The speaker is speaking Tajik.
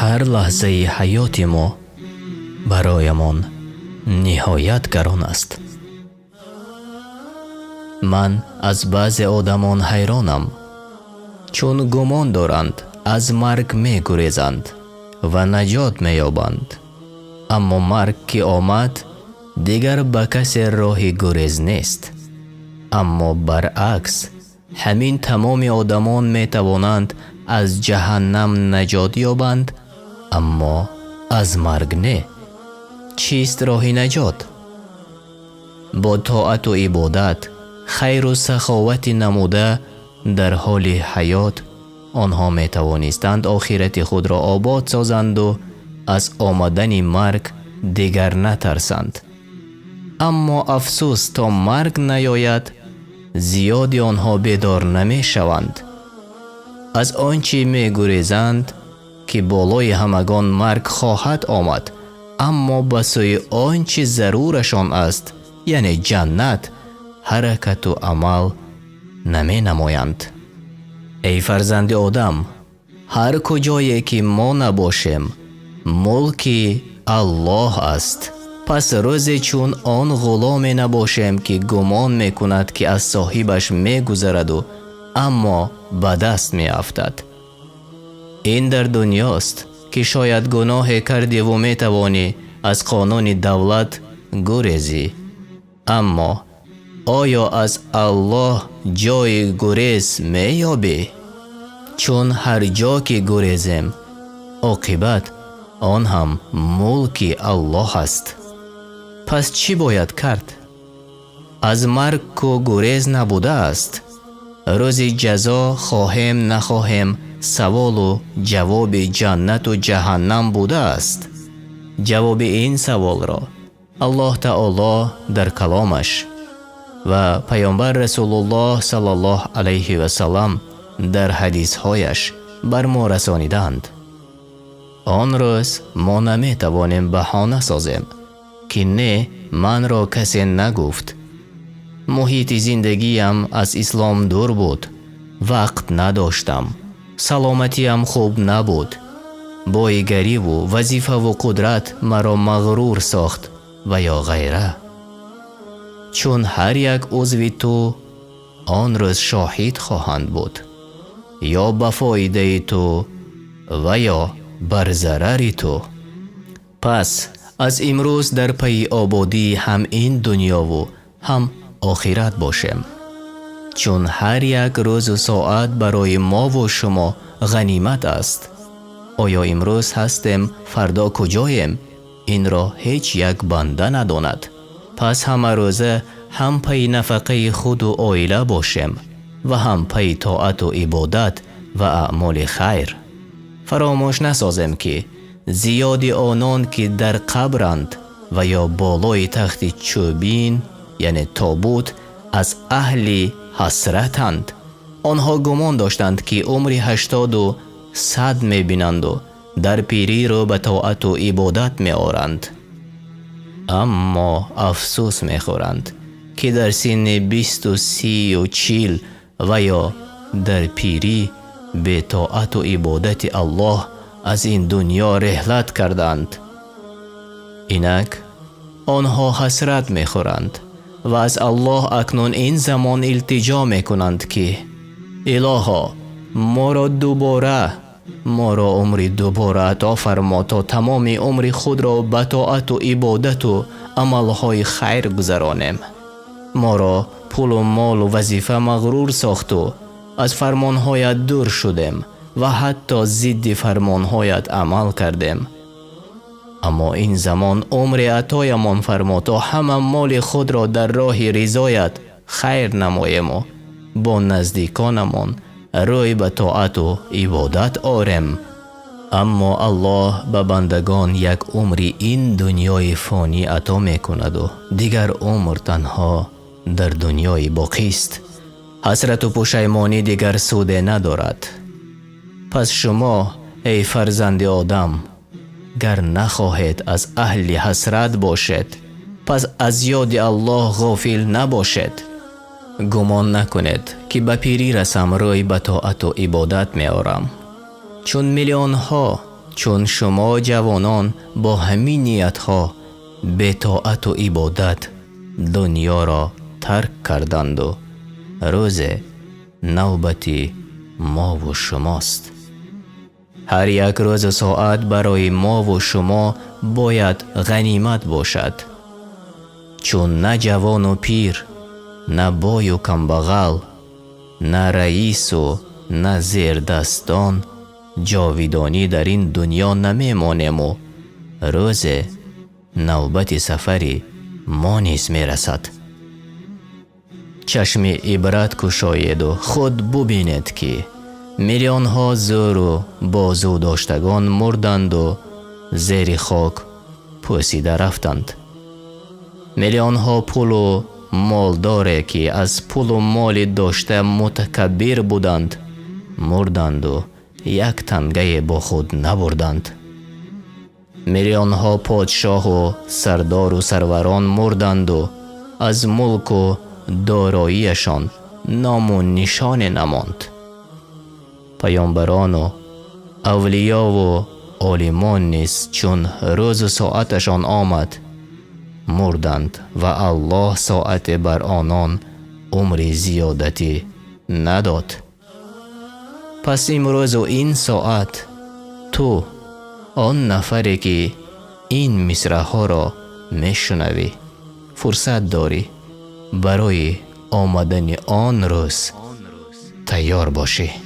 Ҳар лаҳзаи ҳаёти мо бароямон ниҳоят гарон аст. Ман аз баъзе одамон ҳайронам, чун гумон доранд, аз марг мегурезанд ва наҷот меёбанд. Аммо марг ки омад, дигар ба касе роҳи гурез нест. Аммо баръакс, ҳамин тамоми одамон метавонанд аз ҷаҳаннам наҷот ёбанд, аммо аз марг не. Чист роҳи наҷот? Бо тоату ибодат, хайру саховати намуда дар ҳоли ҳаёт онҳо метавонистанд охирати худро обод созанду аз омадани марг дигар натарсанд. Аммо афсӯс, то марг наёяд, зиёди онҳо бедор намешаванд. Аз он чӣ мегурезанд, ки болои ҳамагон марг хоҳад омад, аммо ба сӯи он чӣ зарурашон аст, яъне ҷаннат, ҳаракату амал наменамоянд. Эй фарзанди одам, ҳар куҷое ки мо набошем, мулки Аллоҳ аст. Пас рӯзе чун он ғуломе набошем, ки гумон мекунад, ки аз соҳибаш мегузараду, аммо ба даст меафтад. Ин дар дунёст, ки шояд гуноҳе кардиву метавонӣ аз қонуни давлат гурезӣ, аммо оё аз Аллоҳ ҷои гурез меёбӣ? Чун ҳар ҷо ки гурезем, оқибат он ҳам мулки Аллоҳ аст. Пас чӣ бояд кард? Аз марг ку гурез набудааст. Рӯзи ҷазо хоҳем нахоҳем, саволу ҷавоби ҷаннату ҷаҳаннам будааст. Ҷавоби ин саволро Аллоҳ Таоло дар каломаш ва Паёмбар Расулуллоҳ саллаллоҳу алайҳи васаллам дар ҳадисҳояш бар мо расонидаанд. Он рӯз мо наметавонем баҳона созем, ки не, манро касе нагуфт, муҳити зиндагиям аз ислом дур буд, вақт надоштам, саломатиам хуб набуд, боигариву вазифаву қудрат маро мағрур сохт ва ё ғайра. Чун ҳар як узви ту он рӯз шоҳид хоҳанд буд, ё ба фоидаи ту ва ё бар зарари ту. Пас аз имрӯз дар пайи ободии ҳам ин дунёву ҳам охират бошем, чун ҳар як рӯзу соат барои мову шумо ғанимат аст. Оё имрӯз ҳастем, фардо куҷоем, инро ҳеҷ як банда надонад. Пас ҳамарӯза ҳам пайи нафақаи худу оила бошем ва ҳам пайи тоату ибодат ва аъмоли хайр. Фаромӯш насозем, ки зиёди онон ки дар қабранд ва ё болои тахти чӯбин, яъне тобут, аз аҳли ҳасратанд. Онҳо гумон доштанд, ки умри 80-у 100 мебинанду дар пирӣ рӯ ба тоату ибодат меоранд, аммо афсӯс мехӯранд, ки дар синни 20-у 30-у 40 ва ё дар пирӣ бетоату ибодати Аллоҳ аз ин дунё реҳлат карданд. Инак онҳо ҳасрат мехӯранд ва аз Аллоҳ акнун ин замон илтиҷо мекунанд, ки илоҳо, моро дубора, моро умри дубора ато фармо, то тамоми умри худро ба тоату ибодату амалҳои хайр гузаронем. Моро пулу молу вазифа мағрур сохту аз фармонҳоят дур шудем ва ҳатто зидди фармонҳоят амал кардем. Аммо ин замон умре атоямон фармо, то ҳама моли худро дар роҳи ризоят хайр намоему бо наздиконамон рӯй ба тоату ибодат орем. Аммо Аллоҳ ба бандагон як умри ин дунёи фонӣ ато мекунаду дигар умр танҳо дар дунёи боқист. Ҳасрату пушаймонӣ дигар суде надорад. Пас шумо, эй фарзанди одам, гар нахоҳед аз аҳли ҳасрат бошед, пас аз ёди Аллоҳ ғофил набошед. Гумон накунед, ки ба пирӣ расам, рӯй ба тоату ибодат меорам, чун миллионҳо Чун шумо ҷавонон бо ҳамин ниятҳо бе тоату ибодат дунёро тарк карданду рӯзе навбати мову шумост. Ҳар як рӯзу соат барои мову шумо бояд ғанимат бошад. Чун на ҷавону пир, на бою камбағал, на раису на зердастон ҷовидонӣ дар ин дунё намемонему рӯзе навбати сафари мо низ мерасад. Чашми ибрат кушоеду худ бубинед, ки миллионҳо зӯру бозӯдоштагон мурданду зери хок пӯсида рафтанд. Миллионҳо пулу молдоре, ки аз пулу моли дошта мутакаббир буданд, мурданду як тангае бо худ набурданд. Миллионҳо подшоҳу сардору сарварон мурданду аз мулку дороияшон ному нишоне намонд. Паёмбарону авлиёву олимон низ чун рӯзу соаташон омад, мурданд ва Аллоҳ соате бар онон умри зиёдатӣ надод. Пас имрӯзу ин соат ту, он нафаре ки ин мисраъҳоро мешунавӣ, фурсат дорӣ барои омадани он рӯз тайёр бошӣ.